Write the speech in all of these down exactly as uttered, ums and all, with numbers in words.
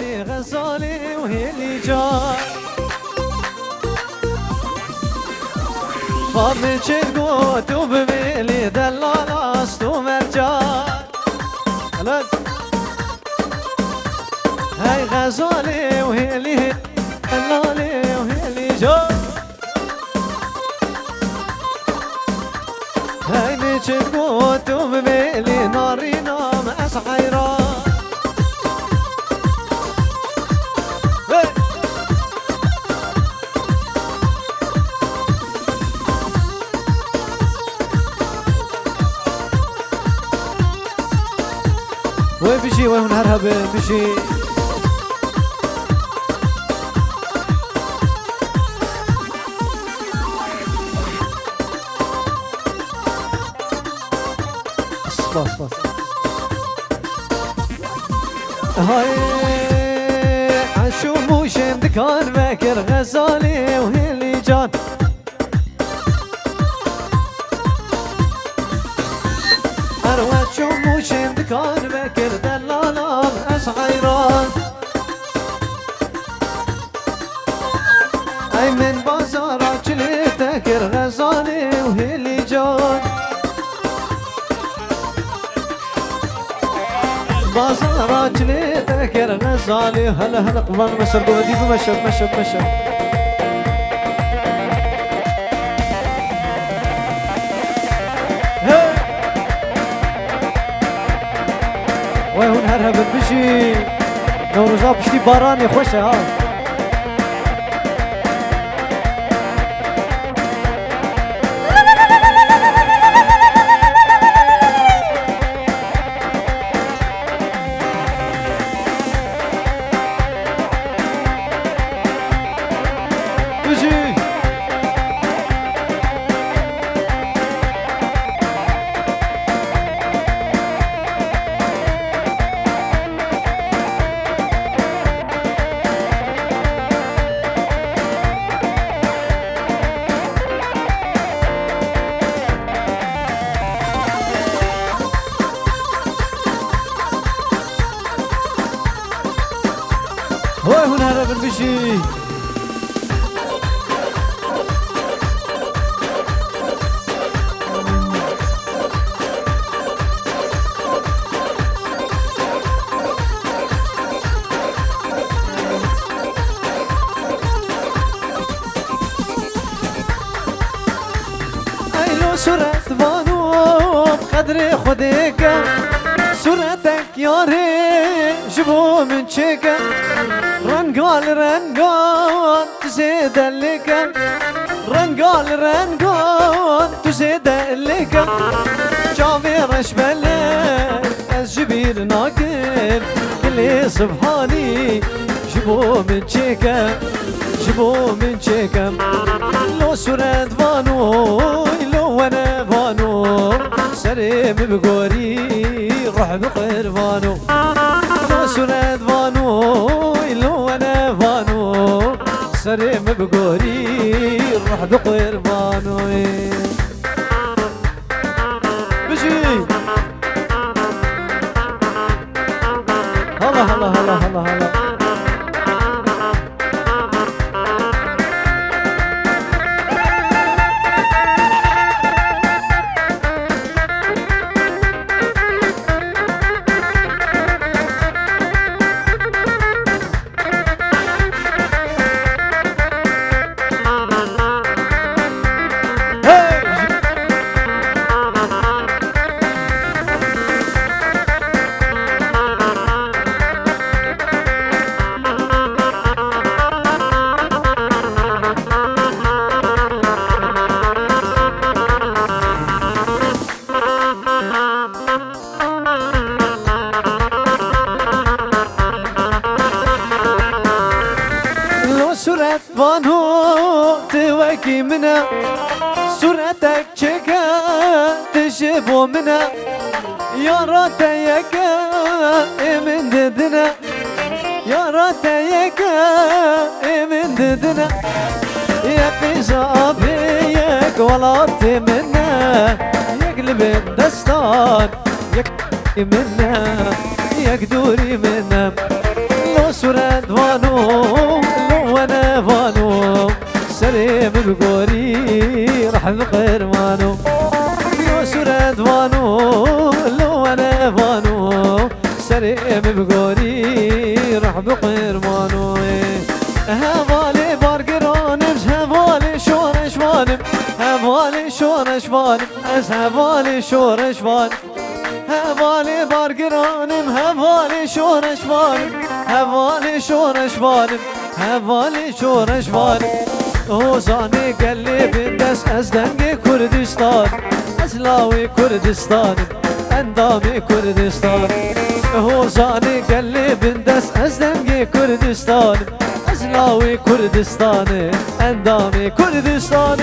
Lê Xezalê û hêlî can. Xamê çêt got û bi vêlê delala ast û mercan. Helal. Hey Xezalê û hêlî, Xezalê û hêlî can. Hey neçe got û bi vêlê narîna me ez heyran. Hey! Wê bijî, wê hûn her hebin, bijî. Spas, spas. Hay, eşû mûşên dikar vekir Xezalê û hêlî can. Her we çû mûşên dikar vekir delalan ez heyran. Ey min bazara çilê te kir Xezalê û hêlî can. Bazara çilê te kir Xezalê. Hele hele, quban me ser govendî bimeşe, meşe, meşe. Hey! Wey hûn her hebin bijî. Newroza piştî baranê xweş e ha. Bijî. Hoy hûn here bin bijî. Eylo suret vano qedrê Xwedê ke. Suretek yarê ji bo min çêke. Renga li rengan tu zêde lêke. Renga li rengan tu zêde lêke. Çavê reşbelek ez ji bîr nakim. Dilê Subhanî ji bo min çêke, ji bo min çêke. Lo suret vano, lo wene vano, serê min bi gorî ruh bi qurbano. Lo suret vano, lo wene vano, serê min bi gorî ruh bi qurbano. Bijî! Hala, hala, hala, hala, hala. Lo suret vano tu wekî min e, suretek çêke tu ji bo min e. Yara te yeke ê min didine. Yara te yeke ê min didine. Yek qîza avê yek welatê min e. Yek li bin destan yek min e. Yek dûrî min e. Lo Em bi gorî reh bi qirmanoyê. Hevalê bargiranim, hevalê şoreşvanim, hevalê şoreşvanim, ez hevalê şoreşvanim. Hevalê bargiranim, hevalê şoreşvanim, hevalê şoreşvanim, hevalê şoreşvanim. Hozanê gelê bindest, ez dengê Kurdistan, ez lawê Kurdistanim. Endamê Kurdistan, hozanê gelê bindest, ez dengê Kurdistan, ez lawê Kurdistan, endamê Kurdistan.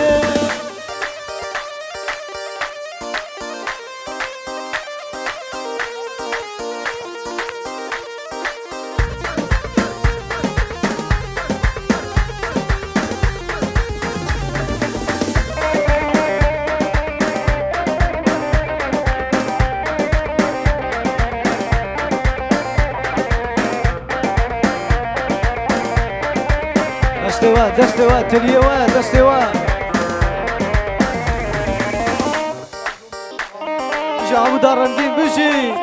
Destê we, destê we, tiliyê we, destê we. Ji Amûda rengîn bijî.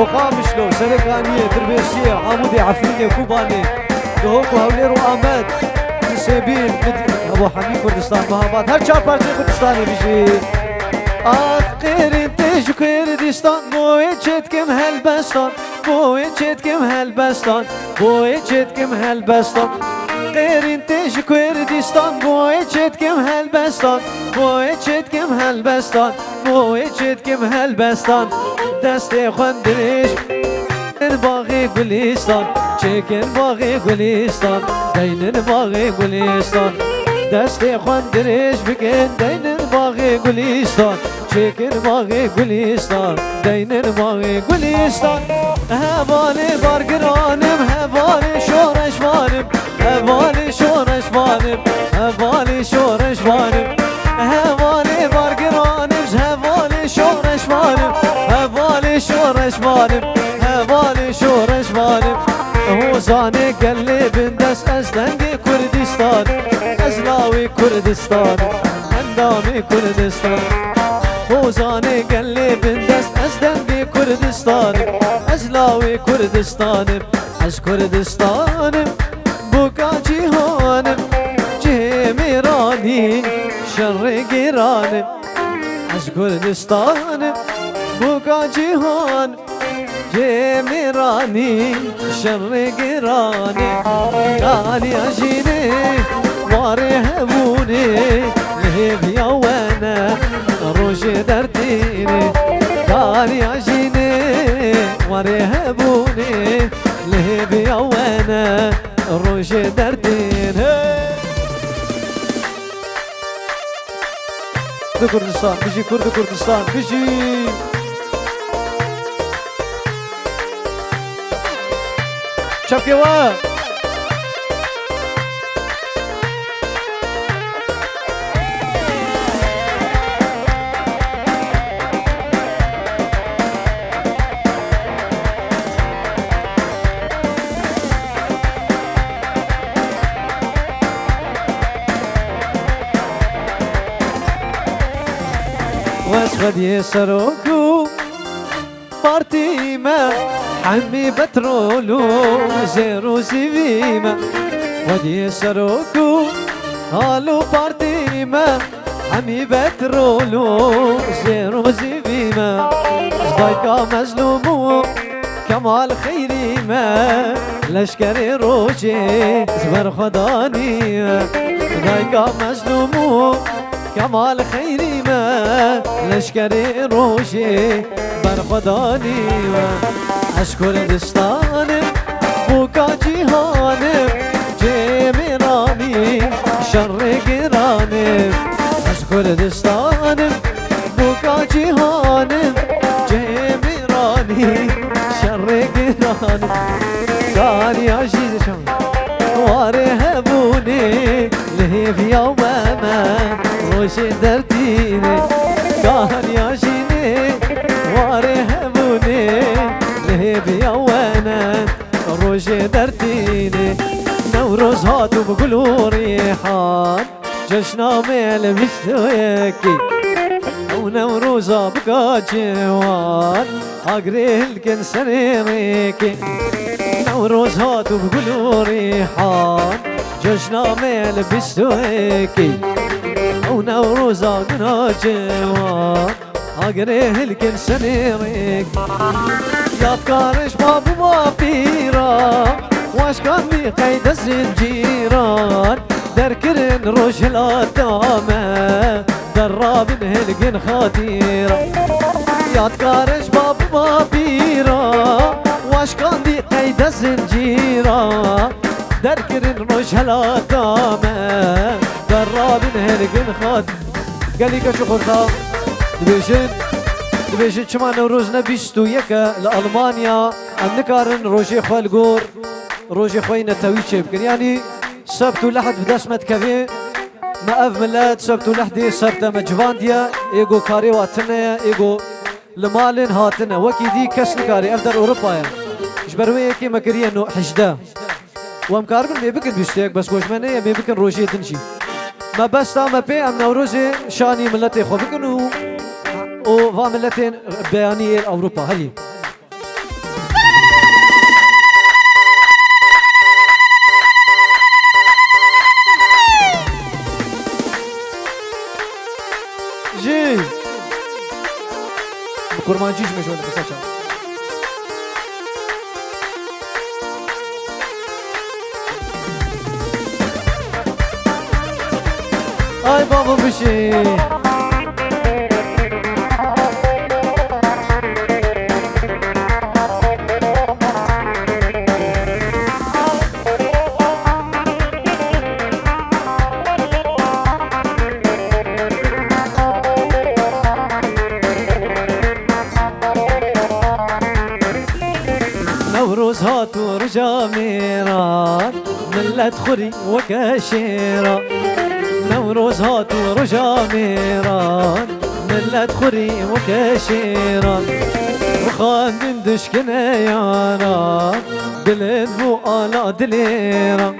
Oxa Mişlo, Serê Kaniyê, Dirbêşiyê, Amûdê, Efrînê, Kobanê, Duhok û Hewlêr û Amed, Nisêbîn, Mid-, Hebo Hemî Kurdistan, Mehabad, her çar parçeyê Kurdistanê bijî. Ax qêrîn tê ji Kurdistan, bo wê çêtkim helbestan. Bo wê çêtkim helbestan, bo wê çêtkim helbestan. Qêrîn tê ji Kurdistan, bo wê çêtkim helbestan, bo wê çêtkim helbestan, bo wê çêtkim helbestan. Destê xwe dirêj, baxê gulîstan, çêkin baxê gulîstan, deynin baxê gulîstan. Destê xwe dirêj bikin, deynin baxê gulîstan. Çêkin baxê gulîstan, deynin baxê gulîstan. Hevalê bargiranim, hevalê şoreşvanim, hevalê şoreşvanim, hevalê şoreşvanim. Hevalê bargiranim, hevalê şoreşvanim, hevalê şoreşvanim, hevalê şoreşvanim. Hozanê gelê bindest, ez dengê Kurdistan, ez lawê Kurdistan. Endamê Kurdistan. Hozanê gelê bindest, ez dengê Kurdistanim, ez lawê Kurdistanim, ez Kurdistanim, boka cîhanim, cihê mêranî, şerê gêranim, ez Kurdistanim, boka cîhan. Cê mêranî şerê gêranê, kaniya jînê warê hebûnê, li hêviya we ne rojê dertînê. Kaniya jînê warê hebûnê, li hêviya we ne rojê dertînê. Kurdi Kurdistan, bijî Kurdi Kurdistan, bijî! Çepkê we! Wes xwediyê serok û partî me, hemî petrol û zêr û zîvî me. Xwediyê serok û hal û partî me, hemî petrol û zêr û zîvî me. Ji dayka Mezlûm û Kemal Xeyrî me, leşkerê rojê ji ber xwe danî me. Dayka Mezlûm û Kemal Xeyrî me, leşkerê rojê ber xwe danî me. Ez Kurdistanim, boka cîhanim, cihê mêranî, şerê gêranim. Ez Kurdistanim, boka cîhanim, cihê mêranî, şerê gêranim. Kaniya jî warê hebûnê, li hêviya we me rojê dertînê. Kaniya jînê warê hebûnê, li hêviya we ne rojê dertînê. Newroz hat û bi gul û rîhan, ceşna me li vîst û yekê. Newroza bika ciwan, agirê hilkin serê rêkê. Newroz hat û bi gul û rîhan, cejna me li bîst û yekê. Ew Newroza guna ciwan, agirê hilkin serê rêkê. Yadkar ji bab û bapîran, weşkandî qeyde zincîran, derkirin rojhilata me. Derrabin hilgin xatîra. Yadkar ji bab û bapîra, weşkandî qeyde zincîra. Derkirin rojhilata me, derrabin hilgin xat. Gelî keç û xorta dibêjin, dibêjin çima Newroz ne bîst û yek e li Almanya, em nikarin rojê xwe li gor rojê xwe yî netewî çêbikin. Yanî sebt û lehd bi dest me dikeve. Me ev milet sebt û lehdê ser te me civandiye, ê go karê wa tune ye, ê go li malên hatine. Wekî dî kes nikarê, ev der Ewropa ye. Ji ber wê yekê me kiriye no hejdeh. Û em karibin mê bikin bîst û yek, bes ku ji me neye, mê bikin rojê din jî. Me besta me pê, em Newrozê şanî miletê xwe bikin û, û va miletên beyanî ê Ewropa. Herî. Jî. Bi kurmancî ji me ji we dixise çav. Ay babo bişî. Newroz hat û rija mêran, millet xurî weke şêran. Newroz hat û rija mêran, millet xurî weke şêran. Rixandin dişkine yaran, bilind bû ala dilêran.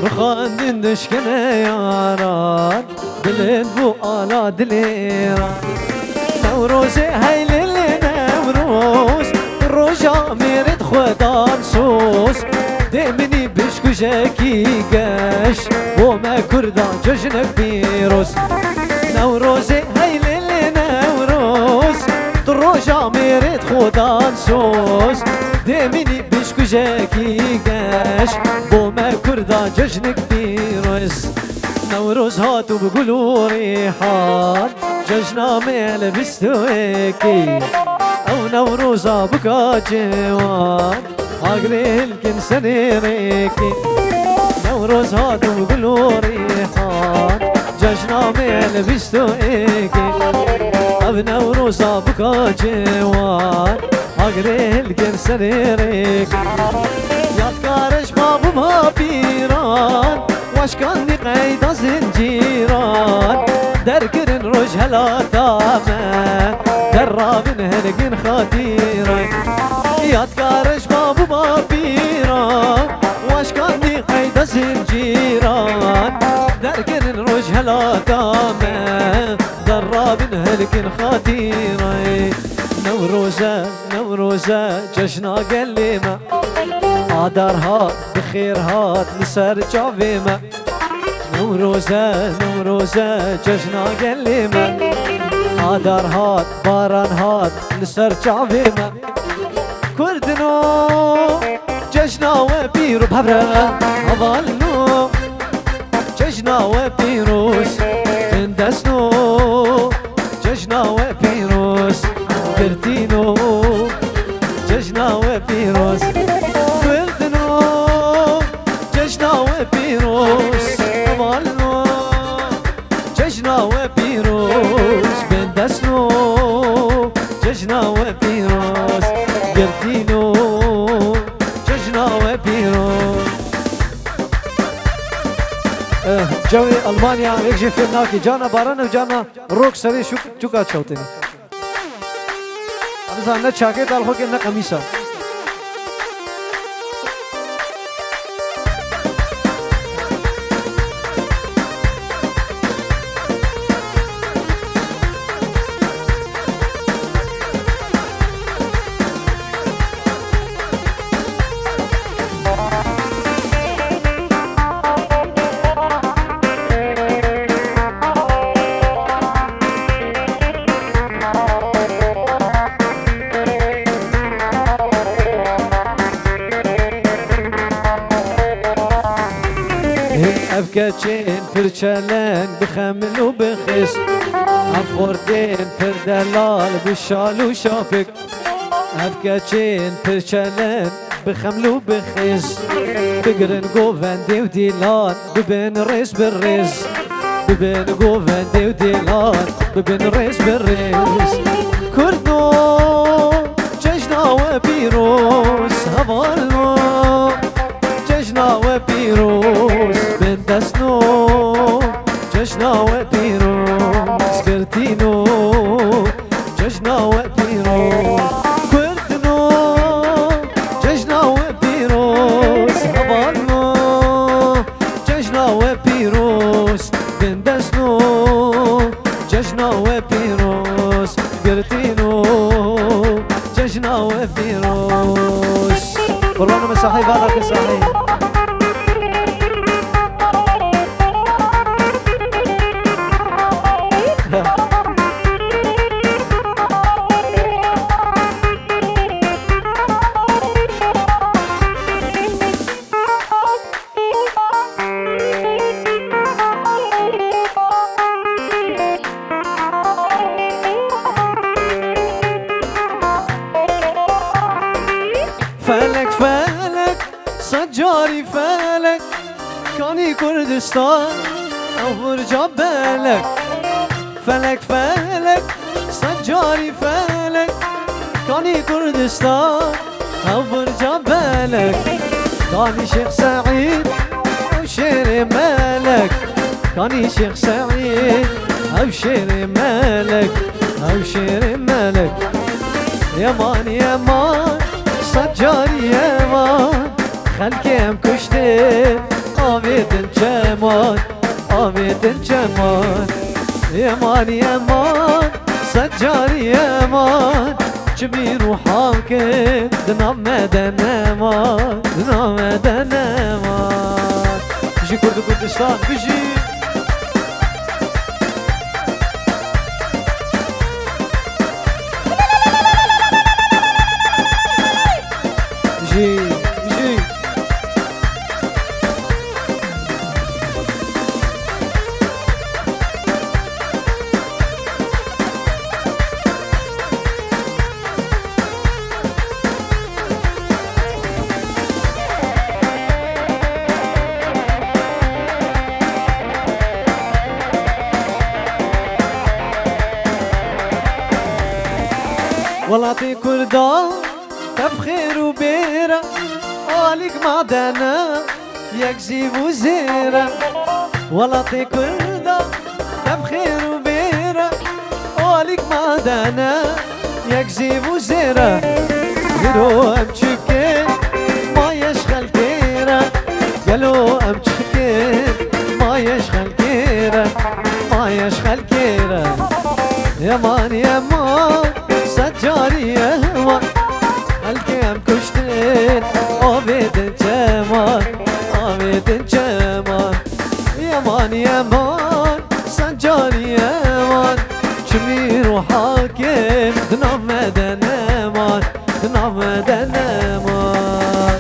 Rixandin dişkine yaran, bilind bû ala dilêran. Newrozê heylê lê Newroz, roja mêrê dixwedan soz. Dê minî bişkujekî geş, bo me Kurda cejnek pîroz. Newrozê heylê lê Newroz, tu roja mêrê dixwedan soz. Dê minî bişkujekî geş, bo me Kurda cejnek pîroz. Newroz hat û bi gul û rîhan, cejna me li bîst û yekê. Ew Newroza bika ciwan, agirê hilkin serê rêkê. Newroz hat û bi gul û rîhan, cejna me li bîst û yekê. Ev Newroza bika ciwan, agirê hilkin serê rêkê. Yadkar ji bab û bapîran, weşkandî qeyda zincîran. Derkirin rojhelata me, derrabin hilgin xatîran. Yadkar ji bab û bapîran, weşkandî qeyda zincîran. Derkirin rojhelata me, derrabin hilgin xatîran. Newroz e, Newroz e, cejna gelê me. Adar hat, bi xêr hat li ser çavê me. Newroz e, Newroz e, cejna gelê me. Adar hat, baran hat li ser çavê me. Kurdino, cejna we pîr û bevre hevalino. Cejna we pîroz, bindesno. Cejna we pîroz, girtîno. Cejna we pîroz, kurdino. Cejna we pîroz, hevalino. Cejna we pîroz, bindesno. Cejna we pîroz, girtîno. Cejna we pîroz. Eh, cewê Almanya yek jê fêm nakê. Cana baran û cana rok serê şûk çûka çewtêne. Em zanin ne çakê dal xwe kê ne qemîsa. Keçên pir çelen bi xemil û bi xêz, ev xortên pir delal bi şal û şapik. Ev keçên pir çelen bi xeml û bi xêz, bigirin govendê û dîlan, bibin rêz bi rêz. Bibin govendê û dîlan, bibin rêz bi rêz. Kurdo, cejna we pîroz, hevalno. Cejna we pîroz, bindestno. Cejna we pîroz, girtîno. Cejna we pîroz, kurdno. Cejna we pîroz, hevalno. Cejna we pîroz, bindestno. Cejna we pîroz, girtîno. Cejna we pîroz. Qurbanê me sahî, vala ke sahî. Felek, felek, sed carî felek, kanî Kurdistan, ew burca belek. Felek, felek, sed carî felek, kanî Kurdistan, ew burca belek. Kanî Şêx Seîd, ew şêrê melek. Kanî Şêx Seîd, ew şêrê melek, ew şêrê melek. Yeman, yeman, sed carî yeman. Xelkê em kuştin, avêtin çeman, avêtin çeman. Yeman, yeman, sed carî yeman. Çi bîr û hal kin, di nav me de nema, di nav me de nema. Bijî Kurd û Kurdistan, bijî. Bijî, bijî. Welatê Kurda tev xêr û bêr e, alîk madene, yek zîv û zêr e. Welatê Kurda tev xêr û bêr e, alîk madene, yek zîv û zêr e. Îro em çi bikin, maye ji xelkê re. Gelo em çi bikin, maye ji xelkê re, maye ji xelkê re. Yeman, yeman, sed carî yeman. Xelkê em kuştin, avêtin çeman, avêtin çeman. Yeman, yeman, sed carî yeman. Çi bîr û hal kin, di nav me de neman, di nav me de neman.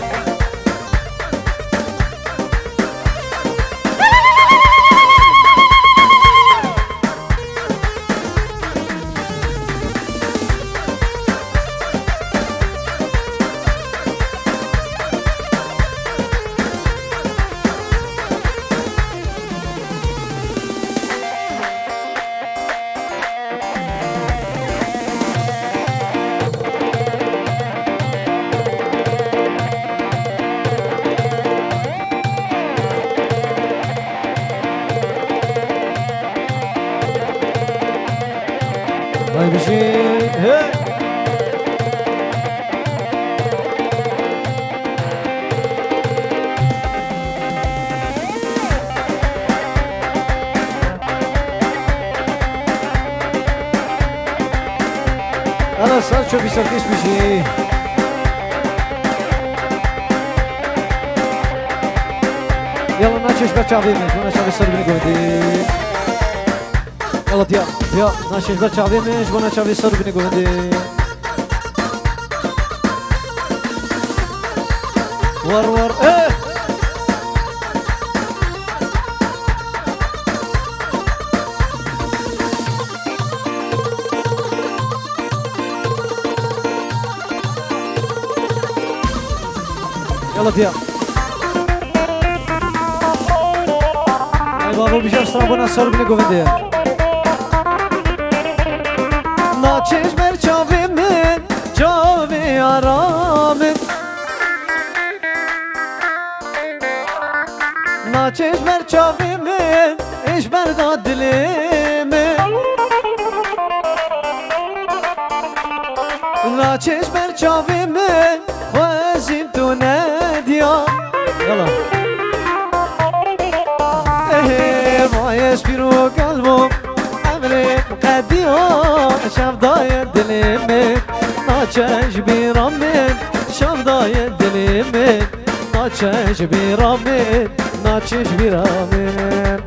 Hay bijî. Hey! Ala ser çopî serkêş bijî. Yala naçe ji ber çavê min, ji bona çavê ser binê gundê. Yala diya, diya, naçe ji ber çavê min, ji bona çavê ser binê gundê. War, war, eh! Yala diya. Ay babo, bijar strabona sor bine govende ya. Naçe ji ber çavê min, çavê yara min. Naçe ji ber çavê min, ê ji ber da dilê min. Naçe ji ber çavê min, xwezîm tu nediya. Yala. Ê, vay ez pîr û kal bûm, emrê qediya, şevdayê dilê min, naçe ji bîra min, şevdayê dilê min, naçe ji bîra min, naçe ji bîra min.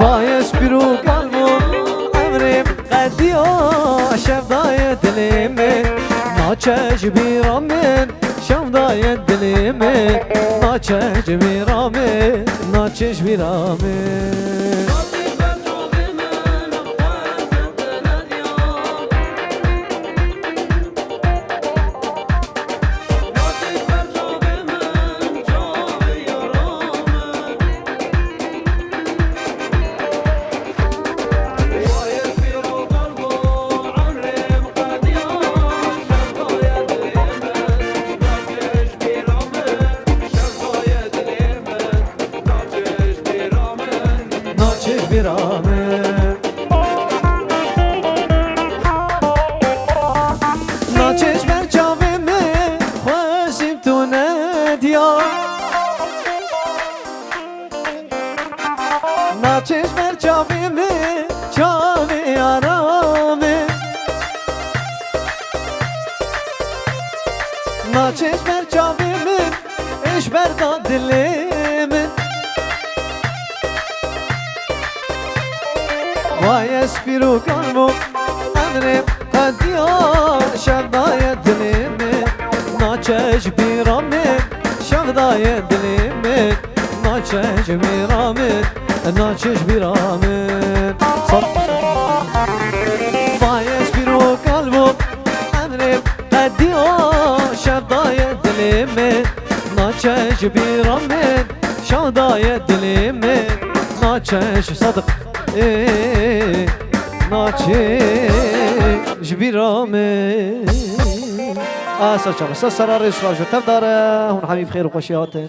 Vay ez pîr û kal bûm, emrê qediya, şevdayê dilê min, naçe ji bîra min, şevdayê dilê min, naçe ji bîra min, naçe ji bîra min. Naçe ji bîra min. Naçe ji ber çavê min, xwezîm tu nediya. Naçe ji ber çavê min, çavê yara min. Naçe ji ber çavê min, ê ji ber da dilê min. Vay ez pîr û kal bûm, emrê qediya, şevdayê dilê min, naçe ji bîra min, şevdayê dilê min, naçe ji bîra min, naçe ji bîra min. Sar- Vay ez pîr û kal bûm, emrê qediya, şevdayê dilê min, naçe ji bîra min, şevdayê dilê min, naçe ji Sadık, ê, naçe ji bîra min. Asa çawa, sa sera rêz şajo tevdare, hûn hemî bi xêr û xweşî hatin.